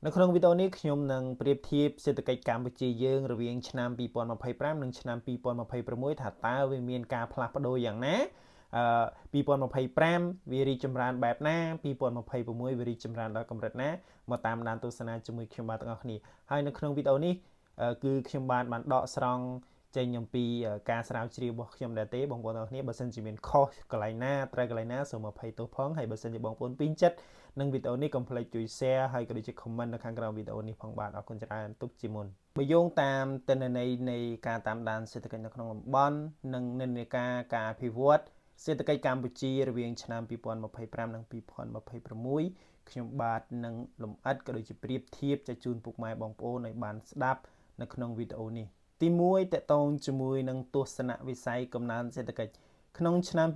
នៅក្នុងវីដេអូនេះខ្ញុំនឹងប្រៀបធៀបសេដ្ឋកិច្ចកម្ពុជាយើងរវាងឆ្នាំ2025និងឆ្នាំ2026ថាតើវាមានការផ្លាស់ប្ដូរយ៉ាងណាអឺ2025វារីកចម្រើនបែបណា2026វារីកចម្រើនដល់កម្រិតណាមកតាមដានទស្សនាជាមួយខ្ញុំបាទទាំងអស់គ្នាហើយនៅក្នុងវីដេអូនេះគឺខ្ញុំបានបានដកស្រង់ចេញអំពីការស្រាវជ្រាវរបស់ខ្ញុំដែរទេបងប្អូនទាំងអស់គ្នាបើសិនជាមានខុសកន្លែងណាត្រូវកន្លែងណាសូមអភ័យទោសផងហើយបើសិនជាបងប្អូនពេញចិត្តនឹងវីដេអូនេះកុំភ្លេចជួយ share ហើយក៏ដូចជា comment នៅខាងក្រោមវីដេអូនេះផងបាទអរគុណច្រើនទុកជាមុនបើយោងតាមទិន្នន័យនៃការតាមដានសេដ្ឋកិច្ចនៅក្នុងតំបន់និងនិន្នាការការអភិវឌ្ឍសេដ្ឋកិច្ចកម្ពុជារវាងឆ្នាំ2025និង2026ខ្ញុំបាទនឹងលំអិតក៏ដូចជាប្រៀបធៀបចែកជូនពុកម៉ែបងប្អូនឲ្យបានស្ដាប់នៅក្នុងវីដេអូនេះទី1តកតងជាមួយនឹងទស្សនវិស័យកំណើនសេដ្ឋកិច្ចក្នុងឆ្នាំ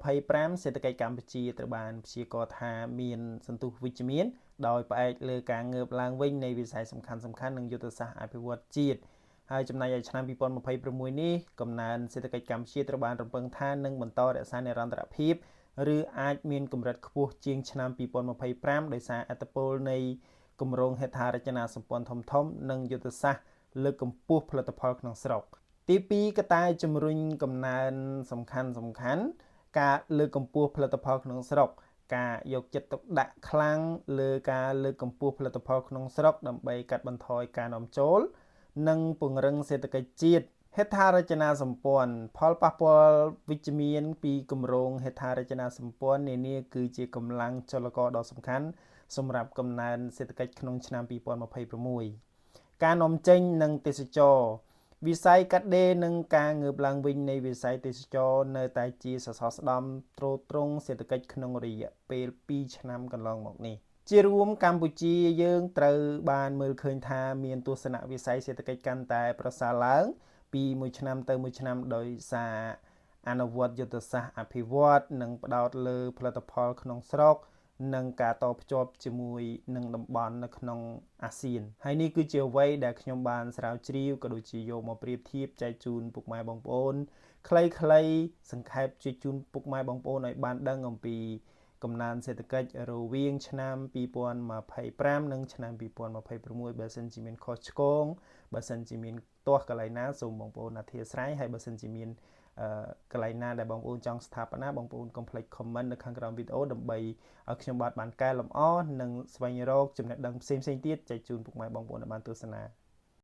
2025សេដ្ឋកិច្ចកម្ពុជាត្រូវបានព្យាករណ៍ថាមានសន្ទុះវិជ្ជមានដោយផ្អែកលើការងើបឡើងវិញនៃវិស័យសំខាន់ៗនិងយុទ្ធសាស្ត្រអភិវឌ្ឍជាតិហើយចំណែកឯឆ្នាំ2026នេះកំណើនសេដ្ឋកិច្ចកម្ពុជាត្រូវបានរំពឹងថានឹងបន្តរក្សានិរន្តរភាពឬអាចមានកម្រិតខ្ពស់ជាងឆ្នាំ2025ដោយសារឥទ្ធិពលនៃគម្រោងហេដ្ឋារចនាសម្ព័ន្ធធំៗនិងយុទ្ធសាស្ត្រលើកកម្ពស់ផលិតផលក្នុងស្រុកទី2កត្តាជំរុញកំណើនសំខាន់សំខាន់ការលើកកម្ពស់ផលិតផលក្នុងស្រុកការយកចិត្តទុកដាក់ខ្លាំងលើការលើកកម្ពស់ផលិតផលក្នុងស្រុកដើម្បីកាត់បន្ថយការនាំចូល និងពង្រឹងសេដ្ឋកិច្ចជាតិហេដ្ឋារចនាសម្ព័ន្ធផលប៉ះពាល់វិជ្ជមានពីគម្រោងហេដ្ឋារចនាសម្ព័ន្ធនានាគឺជាកម្លាំងចលករដ៏សំខាន់សម្រាប់កំណើនសេដ្ឋកិច្ចក្នុងឆ្នាំ2026ការនាំចេញនិងទេសចរវិស័យកាត់ដេរនិងការងើបឡើងវិញនៃវិស័យទេសចរនៅតែជាសសរស្តម្ភទ្រទ្រង់សេដ្ឋកិច្ចក្នុងរយៈពេល2ឆ្នាំកន្លងមកនេះជារួមកម្ពុជាយើងត្រូវបានមើលឃើញថាមានទស្សនវិស័យសេដ្ឋកិច្ចកាន់តែប្រសើរឡើងពីមួយឆ្នាំទៅមួយឆ្នាំដោយសារអនុវត្តយុទ្ធសាស្ត្រអភិវឌ្ឍនិងផ្ដោតលើផលិតផលក្នុងស្រុកនិងការតភ្ជាប់ជាមួយនឹងតំបន់នៅក្នុងអាស៊ានហើយនេះគឺជាអ្វីដែលខ្ញុំបានស្រាវជ្រាវក៏ដូចជាយកមកប្រៀបធៀបចែកជូនពុកម៉ែបងប្អូនខ្លីៗសង្ខេបជាជូនពុកម៉ែបងប្អូនឲ្យបានដឹងអំពីកំណើនសេដ្ឋកិច្ចរវាងឆ្នាំ2025និងឆ្នាំ2026បើសិនជាមានខុសឆ្គងបើសិនជាមានទាស់កន្លែងណាសូមបងប្អូនអធ្យាស្រ័យហើយបើសិនជាមានកន្លែងណាដែលបងប្អូនចង់ស្ថាបនាបងប្អូនកុំភ្លេច comment នៅខាងក្រោមវីដេអូដើម្បីឲ្យខ្ញុំបាទបានកែលម្អនិងស្វែងរកចំណេះដឹងផ្សេងៗទៀតចែកជូនពុកម៉ែបងប្អូនឲ្យបានទស្សនា